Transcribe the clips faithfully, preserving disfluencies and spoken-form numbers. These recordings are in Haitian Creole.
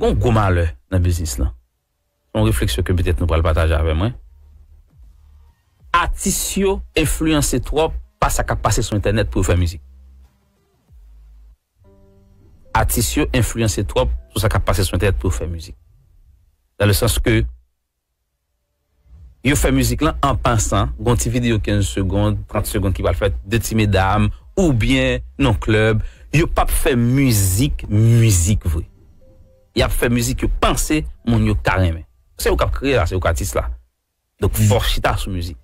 Gon gwo malè nan biznis lan. Se yon refleksyon ke petèt nou pral pataje avè mwen. Atis yo enfliyanse twòp pa sa k ap pase sou entènèt pou yo fè mizik. Atis yo enfliyanse twòp sou sa k ap pase sou entènèt pou yo fè mizik. Dans le sens ke yo fè mizik lan an pasan, gon ti videyo kenz segonn, trant segonn ki pral fèt, de ti medam, oubyen nan klèb, yo p ap fè mizik, mizik vre. Y ap fè mizik yo panse moun yo ka renmen. Se yo k ap kreye la, se yo k atis la. Donk, fò chita sou mizik.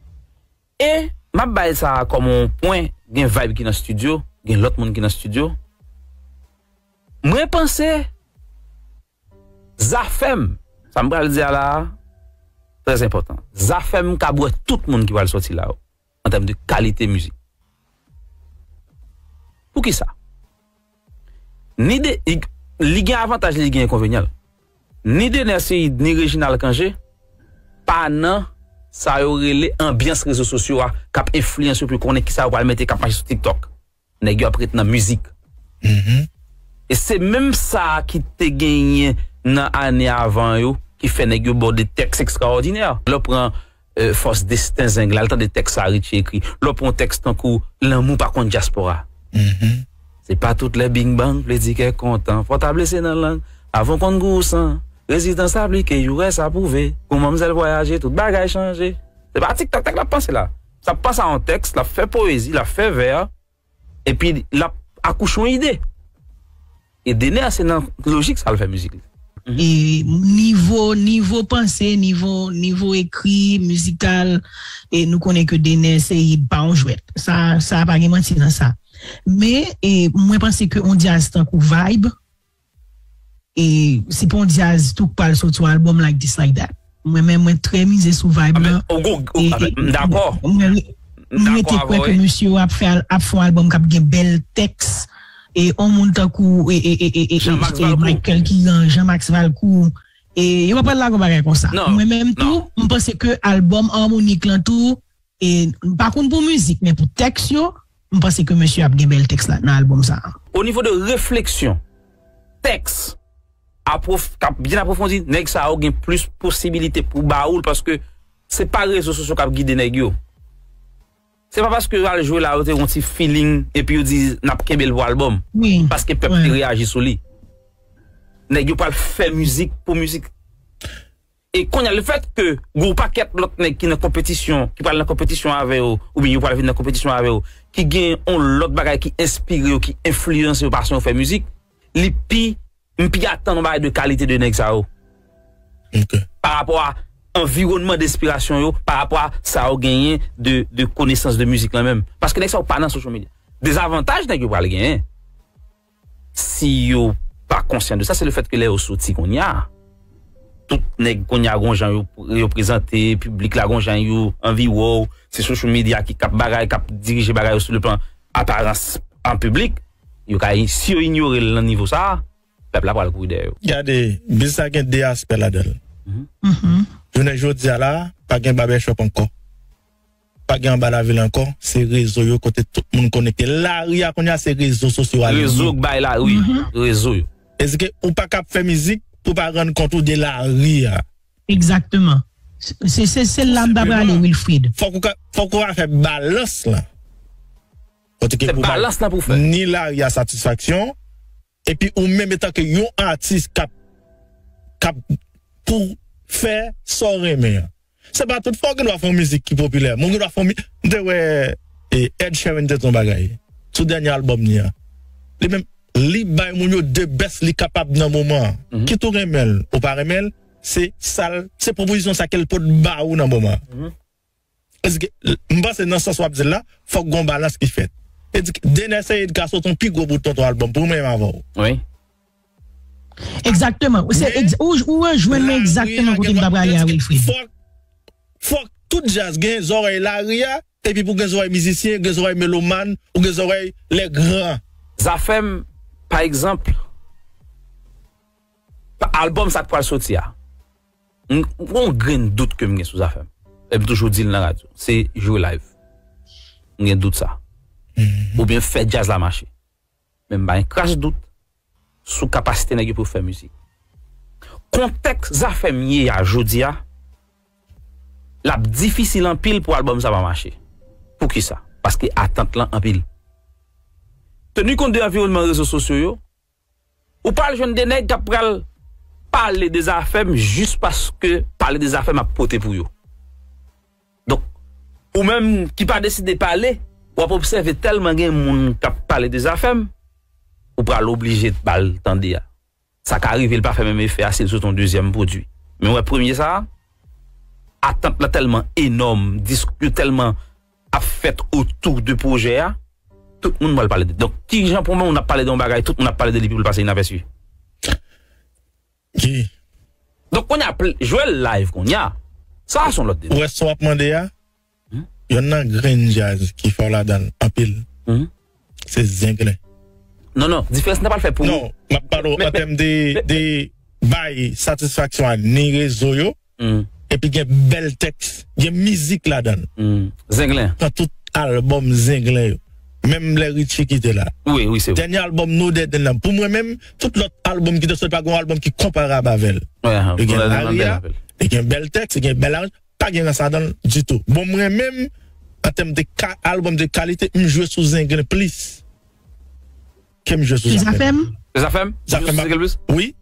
E m ap bay sa a kòm yon pwen, gen vibe ki nan estidyo, gen lòt moun ki nan estidyo. Mwen panse, Zafèm, sa m pral di a la a, trè enpòtan. Zafèm kab wè tout moun ki pral sòti la yo, an tèm de kalite mizik. Poukisa? Ni de, li, li gen avantaj li, li gen enkonvenyal. Ni Dener Ceïd, ni Reginald Cangé, pa nan sa yo rele anbyans rezo sosyo a, k ap enfliyanse yo pou yo konnen kisa yo pral mete k ap mache sou TikTok. Nèg yo ap ret nan mizik. E se menm sa a ki te genyen nan ane avan yo, ki fè nèg yo ba w de tèks ekstraòdinè. Lè w pran euh, Fòs Desten Zengla, l tande tèks sa Richie ekri. Lè w pran yon tèks tankou Lanmou pa konn dyaspora. Se pa tout lè bing bang vle di kè kontan. Fò w ta blese nan lang avan w konn gou san. Rezistans aplike, U S A pwouve. Pou manmzèl vwayaje, tout bagay chanje. Se pa TikTok tèks l ap panse la. Sa panse a yon tèks, l ap fè poezi, l ap fè vè. Epi l ap akouche yon ide. E Dener se nan lojik sa l fè mizik li. E nivo, nivo panse, nivo, nivo ekri, mizikal, e nou konnen ke Dener Ceïd pa yon jwèt. Sa, sa pa gen manti nan sa. Men, e, mwen panse ke yon djaz tankou Vibe, e se pa yon djaz tou k pral soti yon album like this, like that. Mwen menm, mwen trè mize sou Vibe lan. M dakò. Mwen rete kwè ke mesye yo ap fè ap fè yon album k ap gen bèl tèks. E yon moun tankou e, e, e, e, e, Michael Kiran, Jean Max Valcourt, e yo pa pral lage yon bagay konsa. Mwen menm tou, m panse ke album Harmonik lan tou, e m pa konn pou mizik, men pou tèks yo, m panse ke mesye ap gen bèl tèks la nan album sa a. O nivo de refleksyon, tèks, apwof, k ap byen apwofondi, nèg sa yo gen plis posibilite pou ba ou l, paske se pa rezo sosyo k ap gide nèg yo. Se pa paske yo al jwe la, yo te gon ti feeling, epi yo di, n ap kenbe l pou album. Paske pèp te reyaji sou li. Nèg yo pral fè mizik pou mizik. E kounye a, lefèt ke gon pakèt lòt nèg ki nan konpetisyon, ki pral nan konpetisyon avè yo, oubyen yo pral vin nan konpetisyon avè yo, ki gen yon lòt bagay ki enspire yo, ki enfliyanse yo, fason yo fè mizik, li pi, m pi atann yon bagay de kalite de nèg sa yo. Pa rapò a anviwònman de enspirasyon yo, pa rapò a sa yo genyen de, de konesans de mizik lan menm. Paske nèg sa yo pa nan social media. Dezavantaj nèg yo pral genyen, si yo pa konsyan de sa, se lefèt ke lè yo soti kounye a, tout nèg kounye a gon jan yo, yo prezante, piblik la gon jan yo anvi wè w, se social media ki k ap bagay, k ap dirije bagay yo sou le plan aparans an piblik, yo ka, si yo inyore l nan nivo sa a, pèp la pral kouri dèyè yo. Gade, biznis la gen de aspè ladan l. Jounen jodi a la, pa gen barbershop ankò. Pa gen anba lavil ankò, se rezo yo kote tout moun konekte. Lari a kounye a se rezo sosyo a li ye. Rezo k bay lari, rezo yo. Èske ou pa ka ap fè mizik pou w pa rann kont ou de lari a? Egzakteman. Se, se, se la m ta prale, Wilfrid. Fòk ou ka, fòk ou ka fè balans lan. Kote ke pou bay ni lari a satisfaksyon, epi ou menm etanke yon atis k ap, k ap pou fè sa w renmen an. Se pa tout fwa w gen dwa fè yon mizik ki popilè. Moun gen dwa fè yon mi-, m te wè e, Ed Sheeran te di yon bagay sou dènye albòm li an. Li menm, li bay moun yo the best li kapab nan moman an. Kit ou renmen l, ou pa renmen l, se sa l, se pwopozisyon sa ke l pot ba ou nan moman an. Èske, m panse nan sans w ap di l la, fòk gon balans ki fèt. E di, Dener Ceïd ka sot yon pi gwo bout tonton albòm pou mwen menm avè w. Wi. Egzakteman. Se egz-, ou, ou rejwenn mwen egzakteman kote m t ap prale a, Wilfrid. Fòk, fòk tout djaz gen zòrèy lari a, epi pou gen zòrèy mizisyen, gen zòrèy melomàn, ou gen zòrèy lè gran. Zafèm, pa egzanp, pa, albòm sa k pral soti a. M, gon grenn dout ke m gen sou Zafèm. E m toujou di l nan radyo. Se jwe live. M gen dout sa. Oubyen fè djaz la mache. Men m pa gen kras dout sou kapasite nèg yo pou yo fè mizik. Kontèks Zafèm ye a jodi a, l ap difisil anpil pou albòm sa pa mache. Poukisa? Paske atant lan anpil. Teni kont de anviwònman rezo sosyo yo, ou pral jwenn de nèg k ap pral pale de Zafèm jis paske pale de Zafèm ap pote pou yo. Donk, ou menm ki pa deside pale, w ap obsève tèlman gen moun k ap pale de Zafèm, ou pral oblije ba l tande a. Sa ka rive l pa fè menm efè a si l sot yon dezyèm pwodui. Men w wè premye sa a, atant lan tèlman enòm, disk yo tèlman ap fèt otou de pwojè a, tout moun pral pale de. Donk, ki jan pou moun ap pale de yon bagay, tout moun ap pale de li pi l pase inapèsi? Ki? Donk, kounye a, jwe l live kounye a. Sa a se yon lòt deba. Ou wè sa w ap mande a? Yonn nan grenn djaz ki fò ladan l anpil, se Zenglen. Non, non, diferans nan pral fè pou. Non, m ap pale w an tèm de, de bay satisfaksyon a ni rezo yo, epi gen bèl tèks, gen mizik ladan l. Zenglen. Pran tout albòm Zenglen yo. Menm lè Richie kite la. Wi, wi, se vre. Dènye albòm No Dead End nan. Pou mwen menm, tout lòt albòm ki te soti, pa gen yon albòm ki konparab avè l. Li gen lari a, li gen bèl tèks, li gen bèl aranjman, pa gen rans ladan l ditou. Bon, mwen menm, an tèm de ka, albòm de kalite, m jwe sou Zenglen plis ke m jwe sou Zafèm. Zafèm? Zafèm? Zafèm ap, wi,